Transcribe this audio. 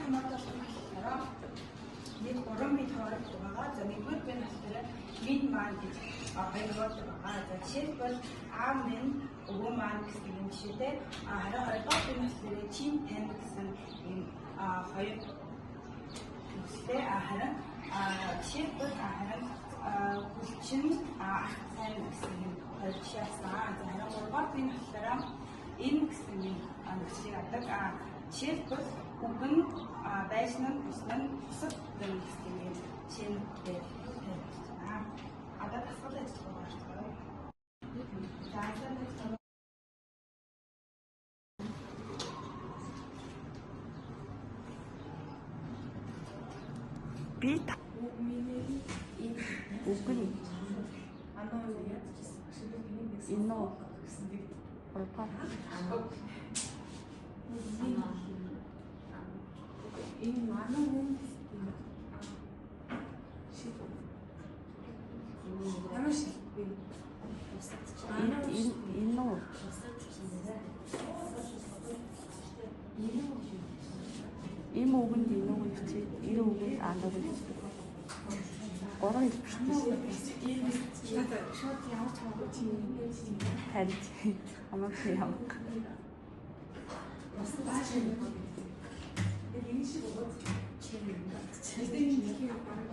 хамаатай болохоор нэг гурван бие товардаг байгаа. За, нэгдүгээр бие нь болохоор минь маань гэж хоёр хуваагддаг байгаа. За, жишээлбэл аав минь, өвөө маань гэсэн юм жишээтэй. Харин хоёрдугаар бие нь болохоор чин, тань гэсэн ийм хоёр нөхцөлтэй. Харин жишээлбэл харин хүлчин, ах сайн гэсэн юм хоёр жишээ авсан. За, харин гуравдугаар бие нь болохоор энэ гэсэн юм нөхцөлийг авдаг. Жишээлбэл үгэн, байшин нь, бус нь, бусад гэсэн юм жишээнтэй тавьж байна. Одоо дасгал ажиллагаа орцгоё. За, Би үгэн энэ үү? Энэ манай хүн шил. Ямар шил бэ? Энэ энэ үү? Им үгэнд энэ үг бичээд, эр үгэнд ан үг бичдэг. Гурван хэлбэртэй. Шууд ямар ч хамаагүй чи Харин хамаагүй ямаг. бас энэ шиг өгөөд чи юм. Тэгээд энэ дэлхийн бараг